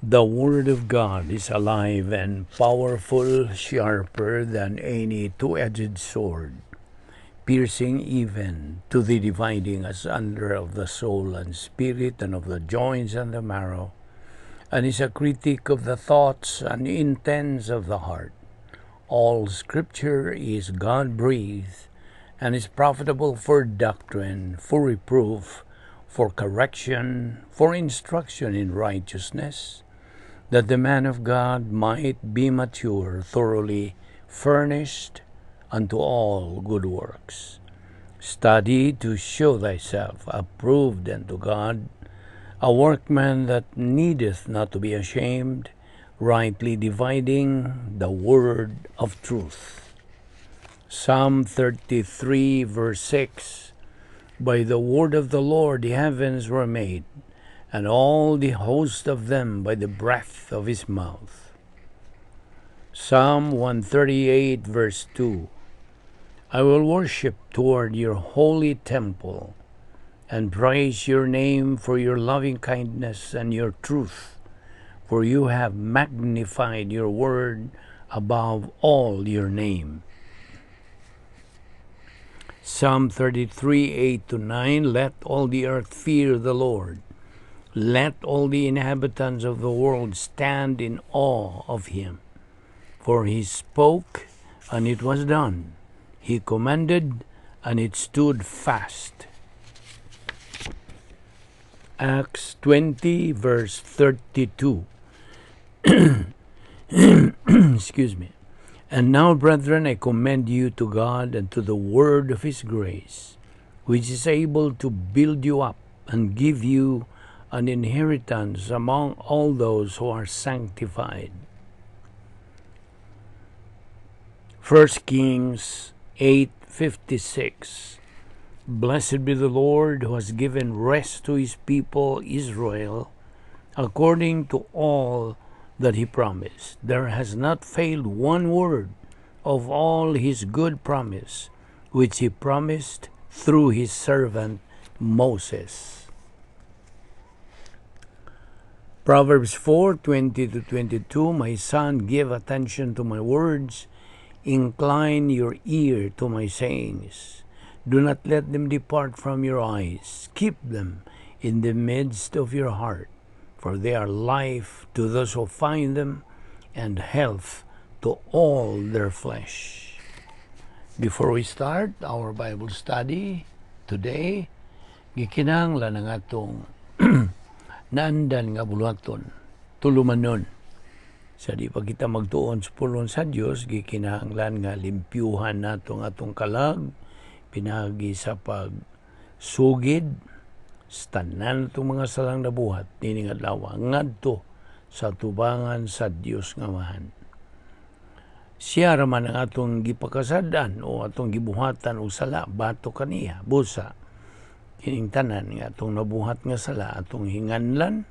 The Word of God is alive and powerful, sharper than any two-edged sword, piercing even to the dividing asunder of the soul and spirit and of the joints and the marrow, and is a critic of the thoughts and intents of the heart. All Scripture is God-breathed and is profitable for doctrine, for reproof, for correction, for instruction in righteousness, that the man of God might be mature, thoroughly furnished unto all good works. Study to show thyself approved unto God, a workman that needeth not to be ashamed, rightly dividing the word of truth. Psalm 33 verse 6. By the word of the Lord the heavens were made, and all the host of them by the breath of his mouth. Psalm 138 verse 2. I will worship toward your holy temple and praise your name for your loving kindness and your truth, for you have magnified your word above all your name. Psalm 33, 8 to 9. Let all the earth fear the Lord. Let all the inhabitants of the world stand in awe of him. For he spoke, and it was done. He commanded, and it stood fast. Acts 20, verse 32. Excuse me. And now, brethren, I commend you to God and to the word of his grace, which is able to build you up and give you an inheritance among all those who are sanctified. 1 Kings 8:56. Blessed be the Lord who has given rest to his people Israel, according to all that he promised. There has not failed one word of all his good promise, which he promised through his servant Moses. Proverbs 4:20 to 22. My son, give attention to my words. Incline your ear to my sayings. Do not let them depart from your eyes. Keep them in the midst of your heart, for they are life to those who find them and health to all their flesh. Before we start our Bible study today, gikinahanglan ang atong naandan nga buluhaton, tulumanon. Sa di pa kita magtuon sa pulong sa Dios, gikinahanglan nga limpyuhan nato ang atong kalag pinaagi sa pagsugid sa tanan atong mga salang nabuhat nining adlaw ngadto sa tubangan sa Dios nga Amahan. Siya ra man ang atong gipakasad-an o atong gibuhatan og sala batok kaniya, busa kining tanan nga atong nabuhat nga sala atong hinganlan,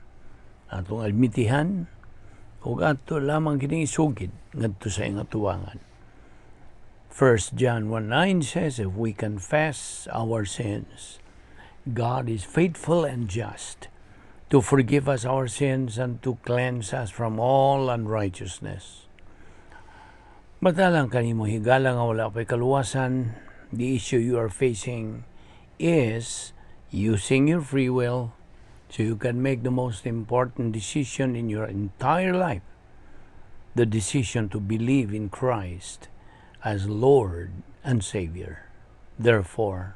atong admitihan ug ato lamang kining isugid ngadto sa iyang atubangan. 1 John 1:9 says, if we confess our sins, God is faithful and just to forgive us our sins and to cleanse us from all unrighteousness. Matalang kanimo higala nga wala pa'y kaluwasan, the issue you are facing is using your free will so you can make the most important decision in your entire life, the decision to believe in Christ as Lord and Savior. Therefore,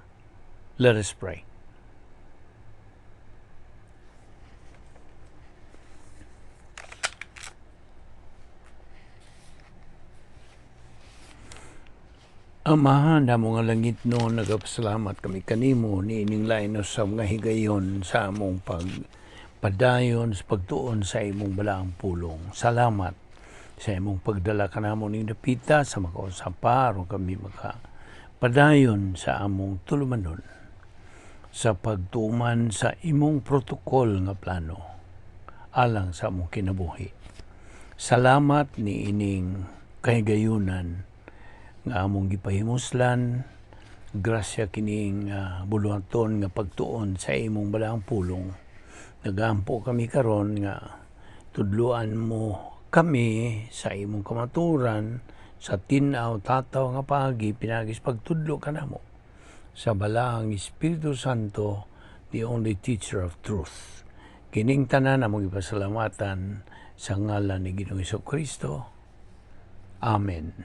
let us pray. Amahan namo nga langit no, nagapasalamat kami kanimo niining lain sa mga higayon sa among pagpadayon sa pagtuon sa imong balaang pulong. Salamat sa imong pagdala kanamo ning dapita sa makausap pa aron kami makapadayon sa among tulumanon sa pagtuman sa imong protokol nga plano alang sa among kinabuhi. Salamat niining kahigayunan nga among gipahimuslan, grasya kining buluhaton nga pagtuon sa imong balaang pulong. Nagampo kami karon nga Tudluan mo kami sa imong kamaturan sa tin-aw tataw nga paagi pinaagi sa pagtudlo kanamo sa Balaang Espiritu Santo, the only teacher of truth. Kining tanan among ipasalamatan sa ngalan ni Ginoong Kristo. Amen.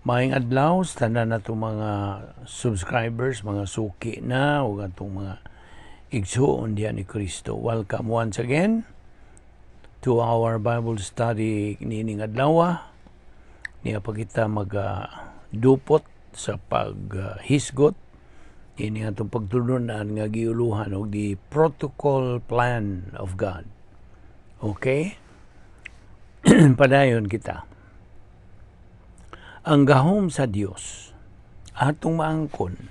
Maayong adlaw sa tanan natong mga subscribers, mga suki na ug atong mga igsuon diha ni Kristo. Welcome once again to our Bible study niining adlaw. Niya pa kita magadupot sa paghisgot ini atong pagtulunan nga giuluhan og the protocol plan of God. Okay? Padayon kita. Ang gahom sa Dios atong maangkon,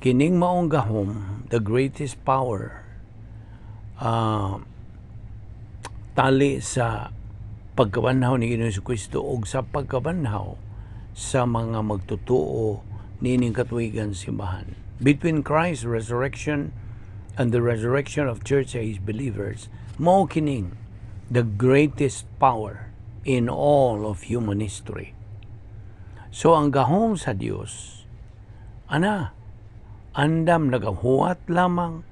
kining maong gahom, the greatest power, tali sa pagkabanhaw ni Ginoong Kristo ug sa pagkabanhaw sa mga magtutuo niining katuigan simbahan. Between Christ's resurrection and the resurrection of church age believers, mao kining the greatest power in all of human history. So ang gahom sa Dios ana andam nagahuwat lamang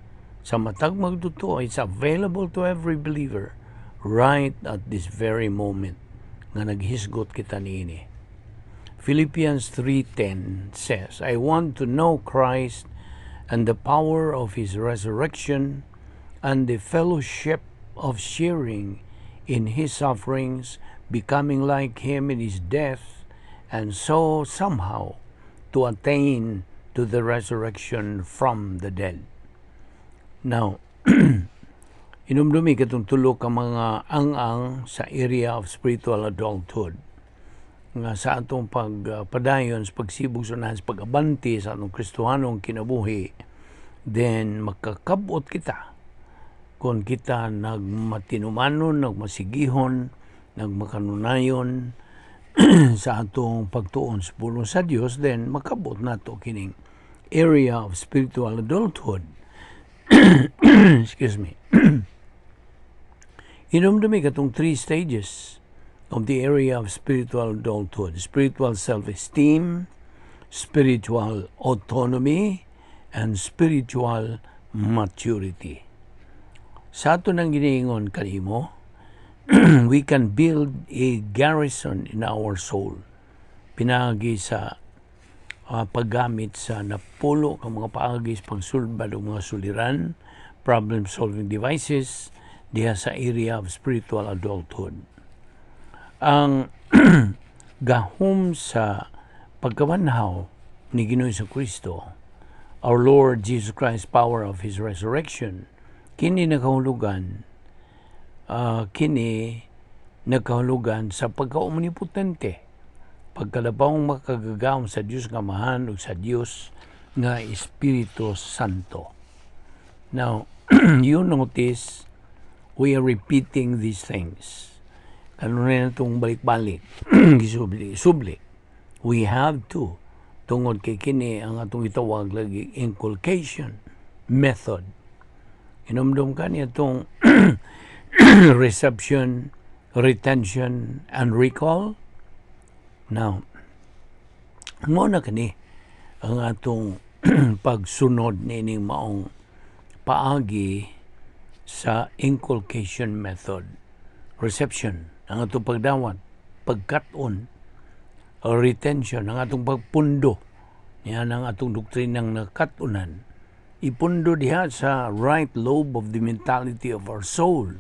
sa matag magtotoo. It's available to every believer right at this very moment nga naghisgot kita niini. Philippians 3:10 says, "I want to know Christ and the power of his resurrection and the fellowship of sharing in his sufferings, becoming like him in his death, and so somehow to attain to the resurrection from the dead." Now, hinumdumi katong tulo ka mga ang-ang sa area of spiritual adulthood nga sa atong pagpadayon sa pagsibog sa unahan sa pag-abante sa atong Kristohanong kinabuhi, then makakabot kita kung kita nagmatinumanon, nagmasigihon, nagmakanunayon sa atong pagtuon sa pulong sa Dios, then makabot nato kining area of spiritual adulthood. Excuse me. Hinumdumi katong three stages of the area of spiritual adulthood: spiritual self-esteem, spiritual autonomy, and spiritual maturity. Sa ato nang giniingon kanimo, we can build a garrison in our soul pinaagi sa paggamit sa napulo ka mga paagi sa pagsulbad og mga suliran, problem solving devices diha sa area of spiritual adulthood. Ang gahom sa pagkabanhaw ni Ginoong Kristo, our Lord Jesus Christ, power of His resurrection, kini nagkahulugan sa pagka-omnipotente, pagkalabawng makagagahom sa Dios nga Amahan ug sa Dios nga Espiritu Santo. Now, you notice we are repeating these things. Kanunay na itong balik-balik. Gisubli, subli. We have to. Tungod kay kini ang atong itawag lagi inculcation method. Hinumdum ka niya itong reception, retention, and recall. Now, mao na kani ang atong pagsunod niining maong paagi sa inculcation method. Reception, ang atong pagdawat, pagkat-on, retention, ang atong pagpundo, niya ang atong doktrinang nakat-unan. Ipundo diha sa right lobe of the mentality of our soul.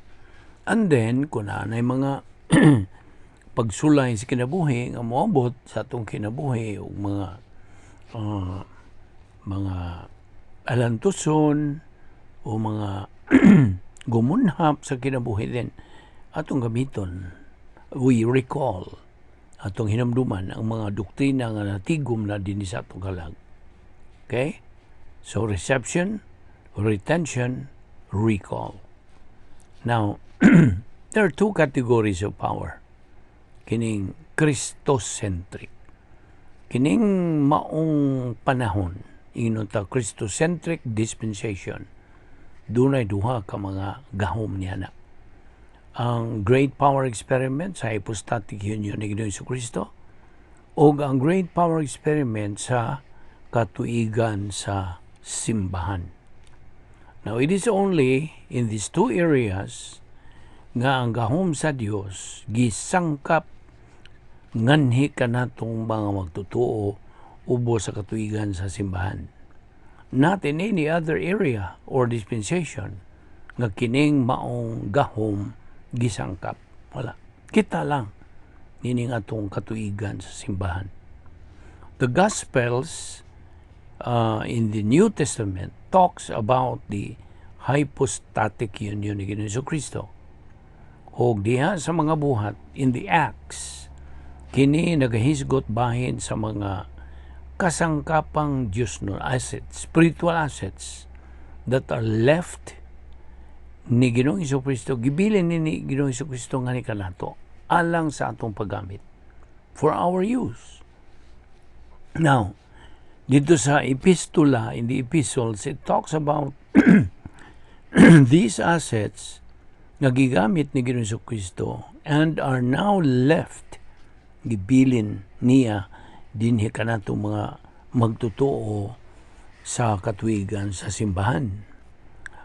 And then, kung naay mga pagsulay sa kinabuhi nga moabot sa atong kinabuhi ug mga alantuson o mga gumunhap sa kinabuhi, din atong gamiton, we recall, atong hinumduman ang mga doktrina nga natigom na dinhi sa atong kalag. Okay, so reception, retention, recall. Now, there are two categories of power. Kining Christocentric, kining maong panahon ingon ta Christocentric dispensation, dunay duha ka mga gahom niya na. Ang great power experiment sa hypostatic union ni Ginoong Kristo o ang great power experiment sa katuigan sa simbahan. Now, it is only in these two areas nga ang gahom sa Dios gisangkap nganhi kanatong mga magtutuo ubos sa katuigan sa simbahan. Not in any other area or dispensation nga kining maong gahom gisangkap. Wala. Kita lang nining atong katuigan sa simbahan. The Gospels in the New Testament talks about the hypostatic union ni Ginoong Kristo. Og diha sa mga Buhat, in the Acts, kini nagahisgot bahin sa mga kasangkapang Diyos no assets, spiritual assets that are left ni Ginoong Kristo, gibilin ni Ginoong Kristo nga ni kanato alang sa atong paggamit, for our use. Now, dito sa epistula, in the epistles, it talks about these assets nga gigamit ni Ginoong Kristo and are now left, gibilin niya dinhi kanato mga magtotoo sa katuigan sa simbahan.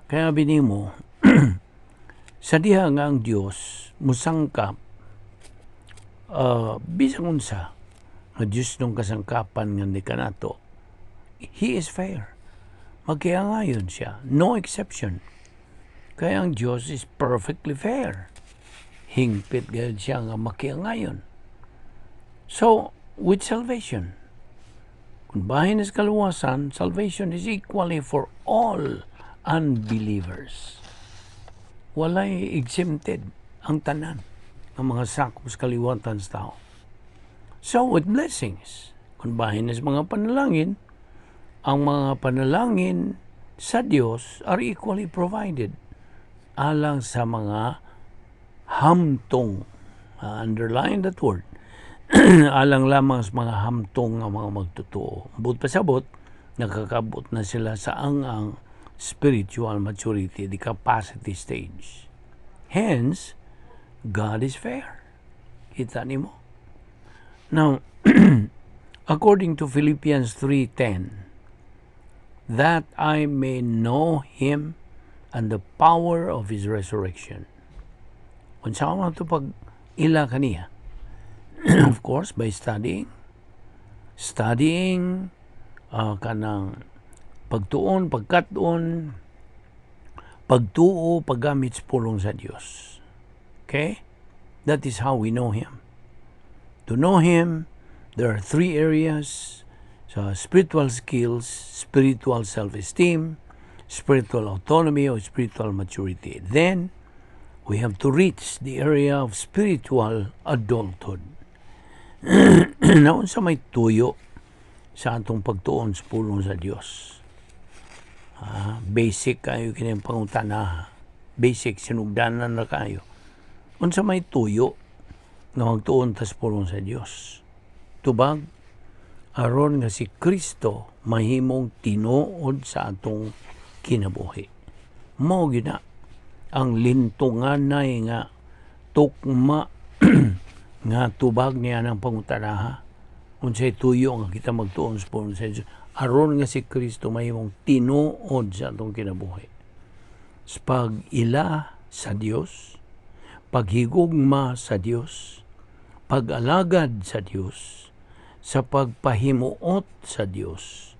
Kaya binimo, sa diha nga ang Dios musangkap bisan unsa nga Dios nung kasangkapan nga ni kanato, He is fair. Magkiangayon siya. No exception. Kaya ang Diyos is perfectly fair. Hingpit gayud siya nga makiangayon. So, with salvation, kung bahin is kaluwasan, salvation is equally for all unbelievers. Walay exempted ang tanan ng mga sakop sa kaliwatan sa tao. So, with blessings, kung bahin is mga panalangin, ang mga panalangin sa Dios are equally provided alang sa mga hamtong, underline that word, alang lamang sa mga hamtong nga mga magtotoo. Buot pasabot, nakakabot na sila sa ang spiritual maturity, the capacity stage. Hence, God is fair. Kita nimo. Now, according to Philippians 3:10, that I may know Him and the power of His resurrection. Unsa man to pag ila kaniya? Of course, by studying. Studying, kanang pagtuon, pagkat-on, pagtuo, paggamit sa pulong sa Dios. Okay? That is how we know Him. To know Him, there are three areas. So, spiritual skills, spiritual self-esteem, spiritual autonomy, or spiritual maturity. Then, we have to reach the area of spiritual adulthood. Naunsa may tuyo sa atong pagtuon sa pulong sa Dios? Ah, basic kayo kining pangutana. Basic, sinugdanan na kayo. Unsa may tuyo nga magtuon ta sa pulong sa Dios? Tubag, aron nga si Kristo mahimong tinuod sa atong kinabuhi. Mao gina ang lintunganay nga tukma nga tubag niya ng pangutanaha. Unsay tuyo nga kita magtuon sa pulong sa Dios? Aron nga si Kristo mahimong tinuod sa atong kinabuhi. Sa pag-ila sa Dios, paghigugma sa Dios, pag-alagad sa Dios, sa pagpahimuot sa Dios,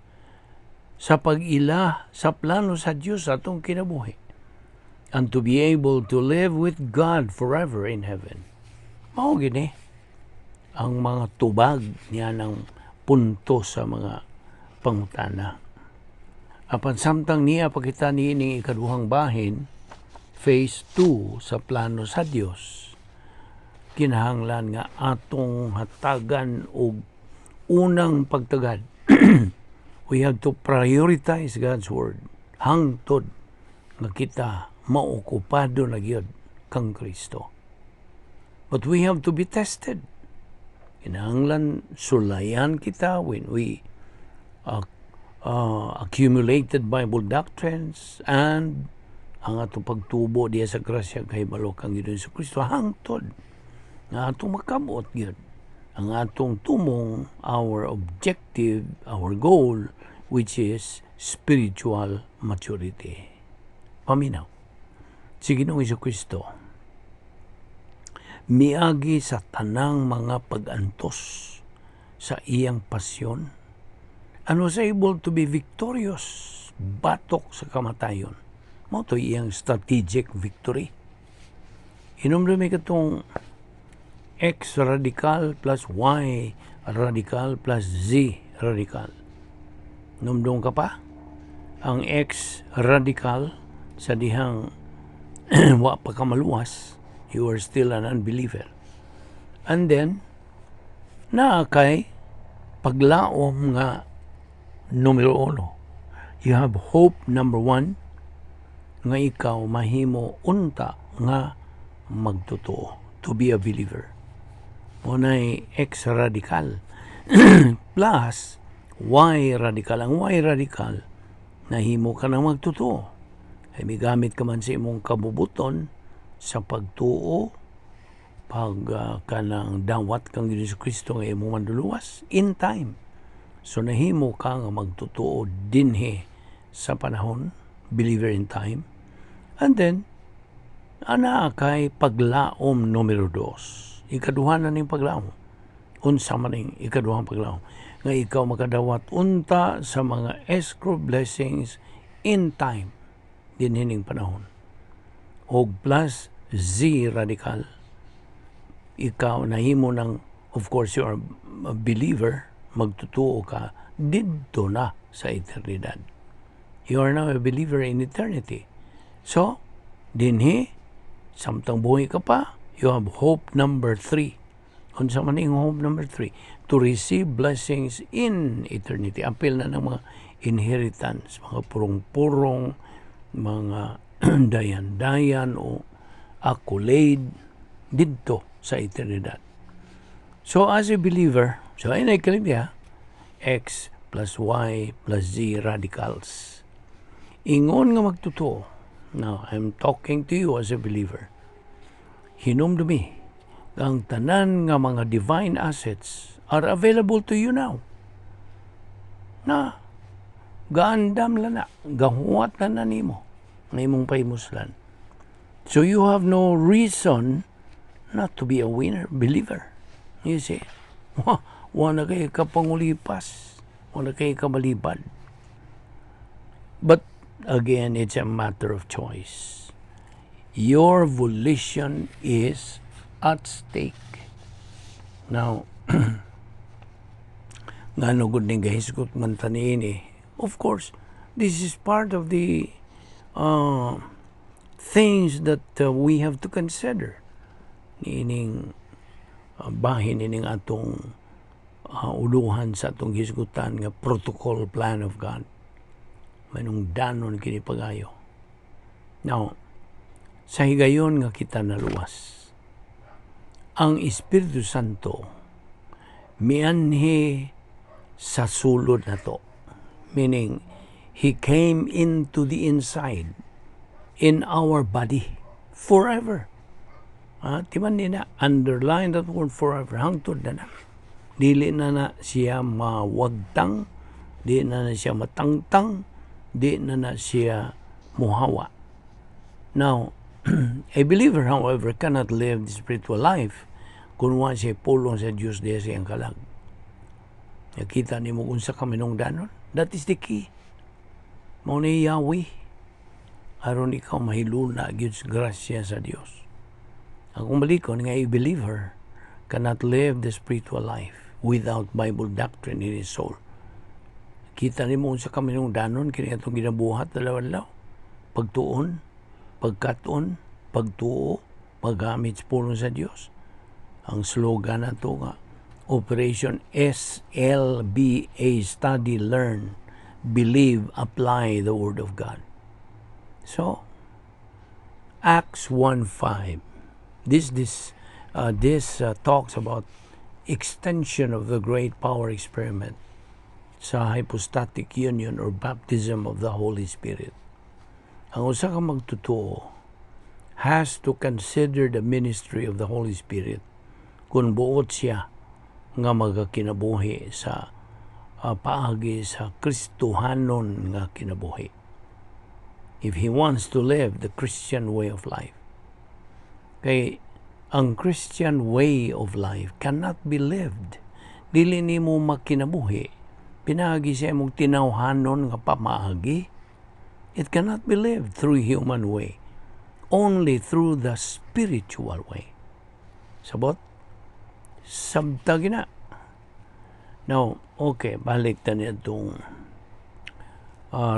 sa pag-ila sa plano sa Dios sa atong kinabuhi, and to be able to live with God forever in heaven. Mao gini ang mga tubag niya ng punto sa mga pangutana. Apan samtang niya pakita niining ikaduhang bahin, phase 2 sa plano sa Dios, kinahanglan nga atong hatagan og unang pagtagad. We have to prioritize God's word hangtod nga kita maokupado na gyud kang Kristo. But we have to be tested. Kinahanglan sulayan kita when we accumulated Bible doctrines and Ang atong pagtubo diya sa grasya kahibalo kang Ginoong Kristo hangtod nga atong makabot gyud ang atong tumong, our objective, our goal, which is spiritual maturity. Paminaw. Si Ginoong Kristo miagi sa tanang mga pag-antos sa iyang pasyon and was able to be victorious batok sa kamatayon. Mao to iyang strategic victory. Hinumdumi katong X radical plus Y radical plus Z radical. Numdong ka pa? Ang X radical sa dihang wa pa ka maluwas, you are still an unbeliever. And then, naa kay paglaom nga numero uno. You have hope number one nga ikaw mahimo unta nga magtotoo, to be a believer. Unay X radical plus Y radical. Ang Y radical, nahimo ka nang magtotoo. Ay migamit ka man sa imong kabubuton sa pagtuo, pag kanang dawat kang Hesus Kristo nga imong manluluwas in time. So nahimo ka nga magtotoo dinhi sa panahon, believer in time. And then, ana kay paglaom numero dos. Ikaduha na ning paglaom. Unsa man ning ikaduhang paglaom? Nga ikaw makadawat unta sa mga escrow blessings in time dinhi ning panahon. Og plus Z radical. Ikaw nahimo ng, of course, you are a believer, magtutuo ka didto na sa eternidad. You are now a believer in eternity. So, dinhi, samtang buhi ka pa, you have hope number three. Unsa man ing hope number three? To receive blessings in eternity. Apil na ng mga inheritance, mga purong-purong, mga dayan-dayan o accolade didto sa eternidad. So as a believer, so ay naikalimya, X plus Y plus Z radicals. Ingon nga magtotoo. Now, I'm talking to you as a believer. Hinumdumi, ang tanan nga mga divine assets are available to you now. Na, gaandam lang na, gahuwat na na nimo, nga imong pahimuslan. So you have no reason not to be a winner, believer. You see? Wa na kay kapangulipas. Wa na kay kabalibad. But again, it's a matter of choice. Your volition is at stake. Now, ngano gud ning gahisgot man ta niini? Of course, this is part of the things that we have to consider niining bahin ining atong uluhan sa atong hisgutan nga protocol plan of God. Manong danon kini pagayo. Now, sa higayon nga kita naluwas, ang Espiritu Santo mianhi sa sulod nato. Meaning, He came into the inside, in our body, forever. Ah, timan ni na, underline that word "forever", hangtod na na. Dili na na siya mawagtang, di na na siya matangtang, di na na siya muhawa. Now, a believer, however, cannot live the spiritual life kung wa siya pulong sa Diyos diya sa iyang kalag. Nakita nimo kung sa kaminungdanon? That is the key. Mao ni Yahweh. Aron ikaw mahiluna gyud sa grasya sa Dios. Akong balikon nga a believer cannot live the spiritual life without Bible doctrine in his soul. Kita nimo unsa kaminungdanon kini atong ginabuhat adlaw-adlaw. Pagtuon, pagkat-on, pagtuo, paggamit sa pulong sa Dios. Ang slogan nato nga Operation SLBA, Study, Learn, Believe, Apply the Word of God. So, Acts 1:5. This talks about extension of the great power experiment sa hypostatic union or baptism of the Holy Spirit. Ang usa ka magtotoo has to consider the ministry of the Holy Spirit kung buot siya nga magakinabuhi sa paagi sa Kristohanon nga kinabuhi. If he wants to live the Christian way of life. Kay ang Christian way of life cannot be lived. Dili nimo makinabuhi pinaagi sa imong tinawhanon nga pamaagi. It cannot be lived through human way. Only through the spiritual way. Sabot? Sabta gina. Now, okay, balik ta niadtong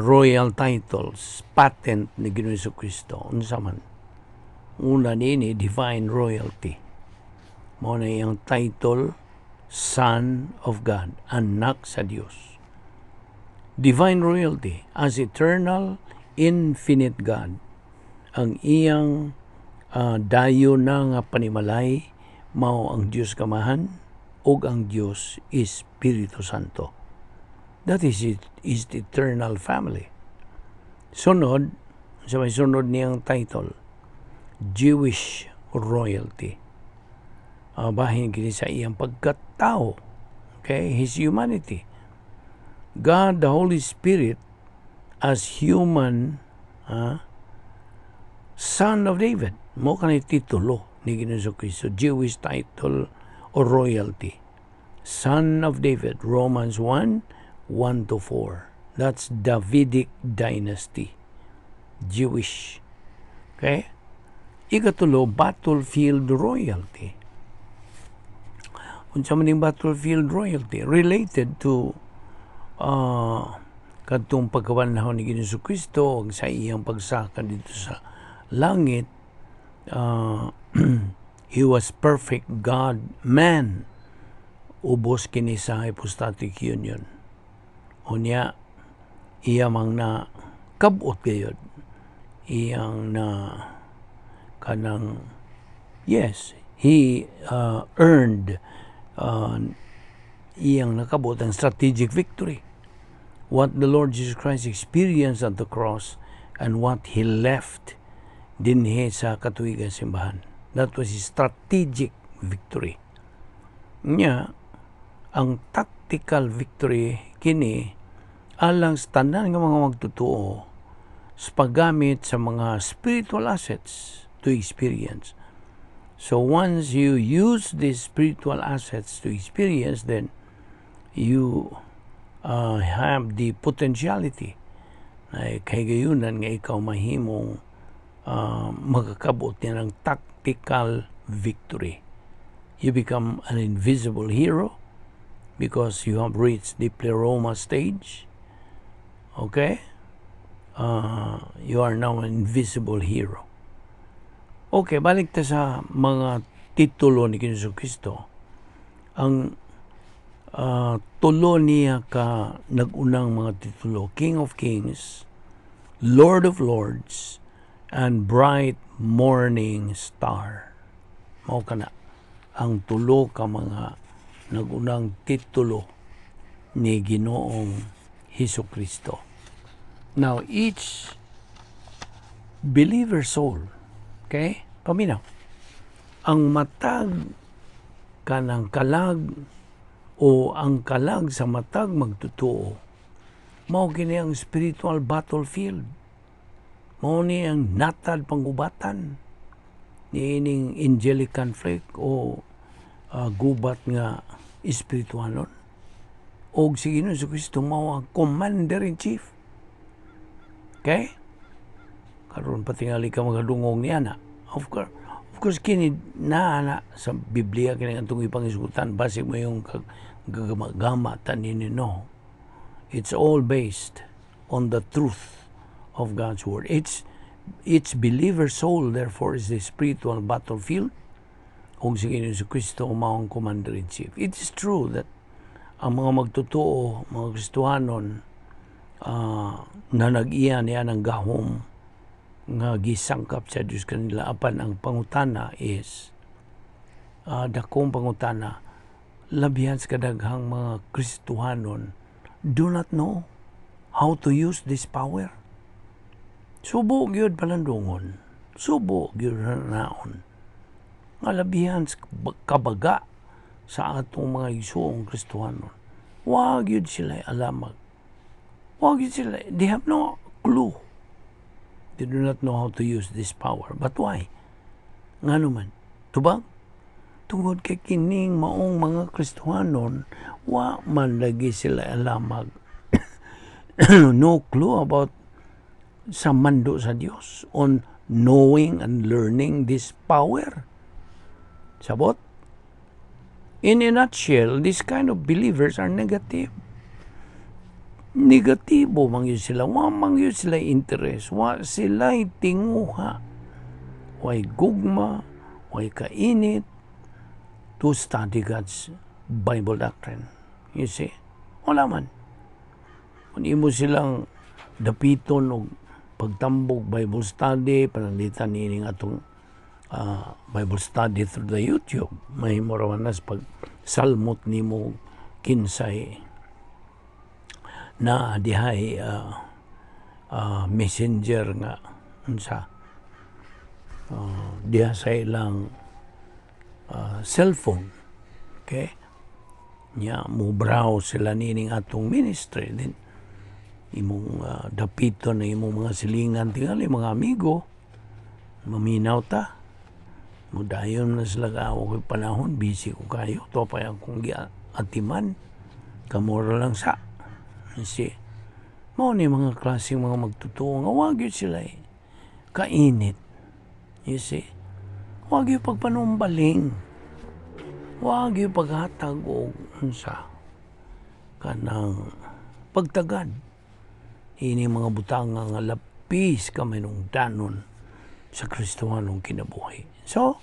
royal titles, patent ni Ginoong Kristo. Unsa man? Una niini, divine royalty. Mao na iyang title, Son of God, anak sa Dios. Divine royalty as eternal, infinite God. Ang iyang dayon na nga panimalay mao ang Dios Kamahan ug ang Dios Espiritu Santo. That is it, is the eternal family. Sunod, sa may sunod niyang title, Jewish royalty. Bahin kini sa iyang pagkatao. Okay, his humanity. God, the Holy Spirit, as human Son of David. Mao kani titulo ni Ginoong Kristo, Jewish title or royalty. Son of David, Romans 1, 1 to 4. That's Davidic dynasty. Jewish. Okay? Ikatulo, battlefield royalty. Unsa man ning battlefield royalty? Related to kadtong pagkabanhaw ni Ginoong Kristo ug sa iyang pagsaka didto sa langit, he was perfect God man. Ubos kini sa hypostatic union. Unya iya mang na kabot gayod iyang na kanang, yes, he earned, iyang nakabot ang strategic victory. What the Lord Jesus Christ experienced at the cross and what he left dinhi sa katuigan simbahan, that was his strategic victory. Nya ang tactical victory kini alang sa tanan nga mga magtotoo sa paggamit sa mga spiritual assets to experience. So once you use these spiritual assets to experience, then you have the potentiality na kahigayunan nga ikaw mahimong makakabot niya ng tactical victory. You become an invisible hero because you have reached the pleroma stage. Okay? You are now an invisible hero. Okay, balik ta sa mga titulo ni Ginoong Kristo. Ang tulo niya ka nag-unang mga titulo, King of Kings, Lord of Lords, and Bright Morning Star. Mao kana ang tulo ka mga nagunang titulo ni Ginoong Hesus Kristo. Now, each believer soul, okay? Paminaw. Ang matag kanang kalag o ang kalag sa matag magtotoo, mao kini ang spiritual battlefield. Mao ni ang natad panggubatan niining angelic conflict o gubat nga espiritualon. Og si Ginoong Kristo mao ang commander in chief. Okay? Karon patingali ka magadungog niya na. Of course kini naa na sa Biblia kini atong ipangisgutan, basig mo yung gama tanin, no. It's all based on the truth of God's word. It's each believer soul, therefore, is the spiritual battlefield. Kung si Ginoong Kristo mao ang commander in chief. It is true that ang mga magtotoo, mga Kristohanon, na nag-iya niya ng gahom nga gisangkap sa Diyos kanila, apan ang pangutana is dakong pangutana, labihan sa kadaghang mga Kristohanon do not know how to use this power. Subo gyud palandungon. Subo gyud naon. Nga labihan sa kabaga sa atong mga igsuong Kristohanon. Wa gyud sila alamag. Wa gyud sila, they have no clue. They do not know how to use this power. But why? Ngano man? Tubag? Tungod kay kining maong mga Kristohanon, wa man lagi sila alamag. No clue about sa mando sa Dios on knowing and learning this power. Sabot? In a nutshell, this kind of believers are negative. Negatibo man yun sila. Wa man yun sila interest. Wa sila tinguha. Way gugma, way kainit to study God's Bible doctrine. You see? Wala man. Kung imo silang dapiton og pagtambok Bible study, pananglitan nining atong Bible study through the YouTube. Mahimo ra man nas pag salmot nimo kinsay na dihay messenger nga unsa diha sa ilang cellphone. Okay? Nya mo browse sila nining atong ministry, then imong dapiton na imong mga silingan, tingali mga amigo, maminaw ta, mudayon na sila ka ako ko'y panahon, busy ko kayo to pa akong atiman kamura lang sa. You see, mao ni mga klaseng mga magtotoo nga wa gyud sila eh kainit. You see, wa gyud pagpanumbaling, wa gyud paghatag og unsa kanang pagtagad ini mga butanga nga lapis kaminungdanon sa Kristohanong kinabuhi. So,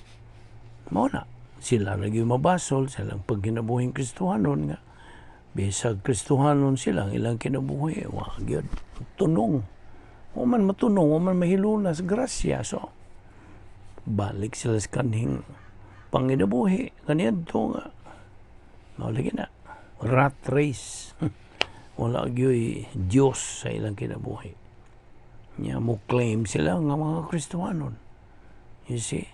mao na sila lagi mabasol sa ilang pagkinabuhing Kristohanon nga bisag Kristohanon sila, ang ilang kinabuhi wa gyud tunong. Wa man matunong, wa man mahilunas grasya. So, balik sila sa kanhing panginabuhi kaniadto nga mao lagi na rat race. Wala gyoy Dios sa ilang kinabuhi. Nya mo claim sila nga mga Kristohanon. You see?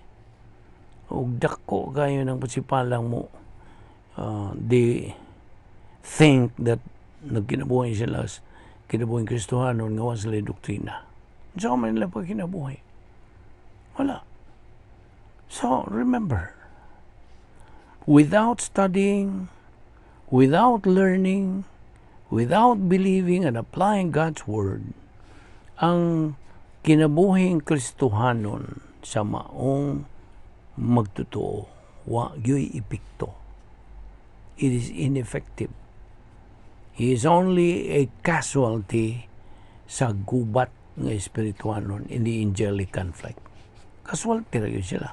Ug dako kayo ng pasipalang mo, they think that nagkinabuhi sila sa kinabuhing Kristohanon nga wa sila doktrina. Unsa man nila pagkinabuhi? Wala. So, remember, without studying, without learning, without believing and applying God's Word, ang kinabuhing Kristohanon sa maong magtotoo, wa gyoy epekto. It is ineffective. He is only a casualty sa gubat nga espirituanon in the angelic conflict. Casualty ra gyud sila.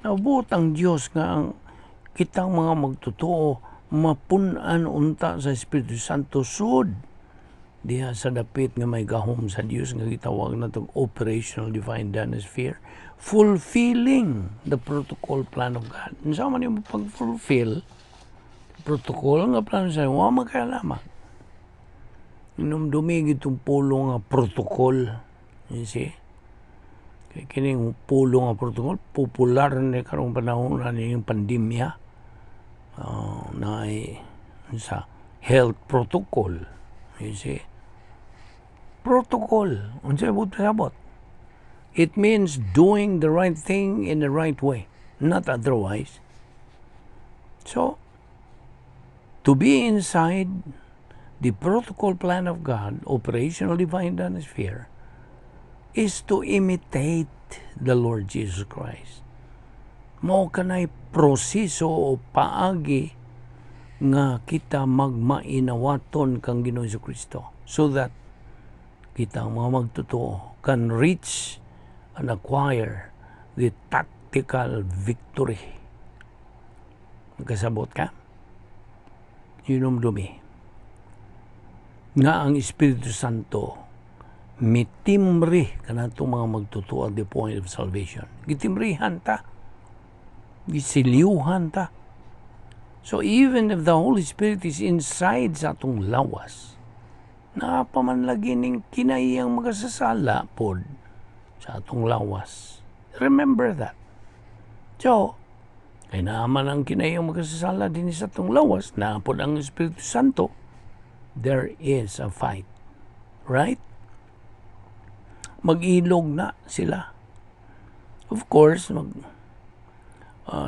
Nabuot ang Dios nga ang kitang mga magtotoo mapun-an unta sa Espiritu Santo sud diha sa dapit nga may gahom sa Dios nga gitawag natong operational divine dynasphere, fulfilling the protocol plan of God. Unsa man yung pag-fulfill protocol nga plano sa wa man kaalaman. Inumdumi itong pulong nga protocol. You see? Kay kining pulong nga protocol popular ni karong panahon na yung pandemya na sa health protocol. You see? Protocol. Unsa buot pasabot? It means doing the right thing in the right way, not otherwise. So, to be inside the protocol plan of God, operational divine sphere, is to imitate the Lord Jesus Christ. Mao kanay proseso o paagi nga kita magmainawaton kang Ginoong Kristo so that kita ang mga magtotoo can reach and acquire the tactical victory. Magkasabot ka? Hinumdumi nga ang Espiritu Santo mitimri kanatong mga magtotoo at the point of salvation. Gitimrihan ta. Giselyuhan ta. So even if the Holy Spirit is inside sa atong lawas, Naa pa man lagi ning kinahiyang makasasala pod sa atong lawas. Remember that. So, kay naa man ang kinahiyang makasasala din sa atong lawas, naa pod ang Espiritu Santo, there is a fight. Right? Mag-ilog na sila. Of course, mag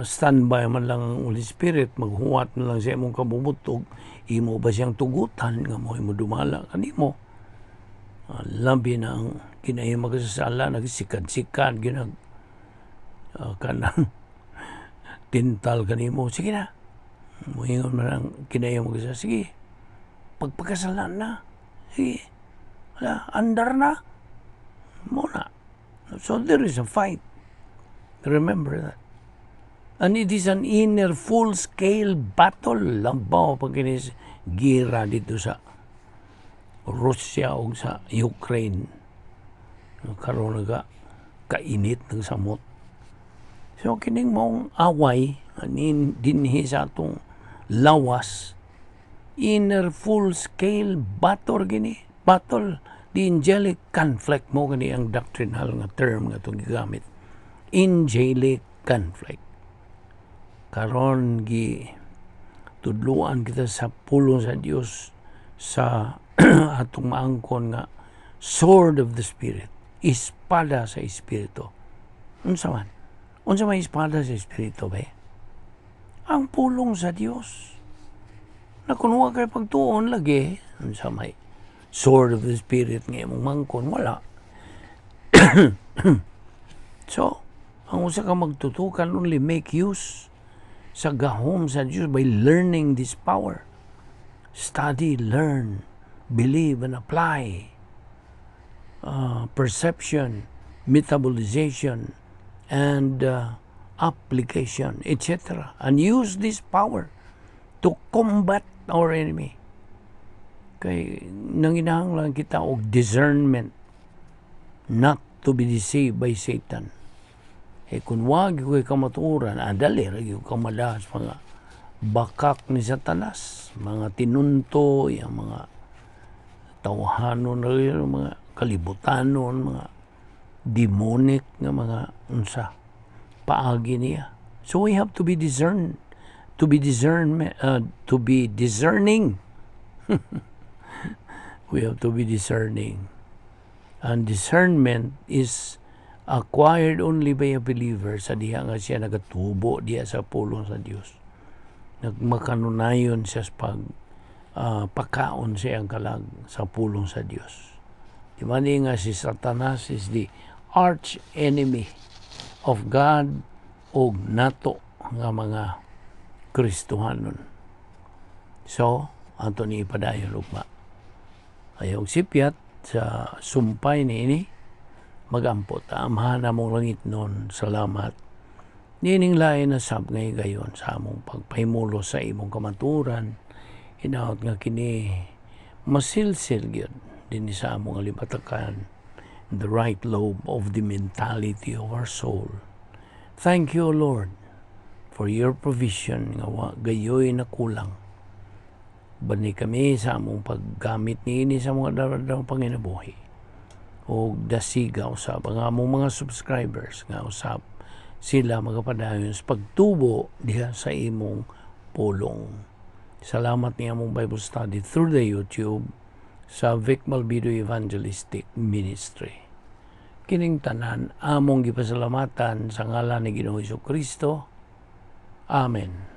standby man lang ang Holy Spirit, maghuwat na lang siya imong kabubut-on, imo ba siyang tugutan nga mo imo dumala kanimo? Labi na ang kinahiyang makasasala, nagsikad-sikad, ginag kanang tintal kanimo. Sige na. Muingon man ang kinahiyang makasasala. Sige. Pagpakasalan na. Sige. Wala, andar na. Mao na. So there is a fight. Remember that. And it is an inner full-scale battle. Labaw pag kinis gira dito sa Russia o sa Ukraine. Karon naga kainit ng samot. So kining maong away anin dinhi sa atong lawas, inner full-scale battle gini. Battle, the angelic conflict mao gani ang doctrinal nga term nga itong gigamit. Angelic conflict. Karon gi tudluan kita sa pulong sa Dios sa atong maangkon nga sword of the Spirit, espada sa Espiritu. Unsa man? Unsa may espada sa Espiritu ba? Ang pulong sa Dios. Na kung wa kay pagtuon lagi, unsa may sword of the Spirit nga imong mangkon? Wala. So, ang usa ka magtutukan only make use sa gahom sa Dios by learning this power. Study, learn, believe, and apply. Perception, metabolization, and application, etc. And use this power to combat our enemy. Kay nanginahanglan kita og discernment not to be deceived by Satan. Eh kung wa ko'y kamatuoran, dali ra gyud ka madahas mga bakak ni Satanas, mga tinunto, yung mga tawhanon na rin, mga kalibutanon, mga demonic nga mga unsa paagi niya. So we have to be discerned, to be discern, to be discerning. We have to be discerning. And discernment is acquired only by a believer sa diha nga siya nagatubo diha sa pulong sa Dios. Nagmakanunayon siya sa pag pakaon sa iyang kalag sa pulong sa Dios. Di ba ni nga si Satanas is the arch enemy of God og nato nga mga Kristohanon? So, ato ni ipadayon ugma. Ayaw sipyat sa sumpay ni ini, magampo ta. Amahan namong langitnon, salamat. Niining lain na sab ngay gayon sa among pagpahimulos sa imong kamaturan. Hinaot nga kini masilsil gyud dinhi sa among alimatakan, the right lobe of the mentality of our soul. Thank you, Lord, for your provision nga wa gayoy na kulang. Bani kami sa among paggamit niini sa mga adlaw panginabuhi. O dasiga usab ang among mga subscribers nga usab sila magapadayon sa pagtubo diha sa imong pulong. Salamat ni among Bible study through the YouTube sa Vic Malvido Evangelistic Ministry. Kining tanan among gipasalamatan sa ngalan ni Ginoong Kristo. Amen.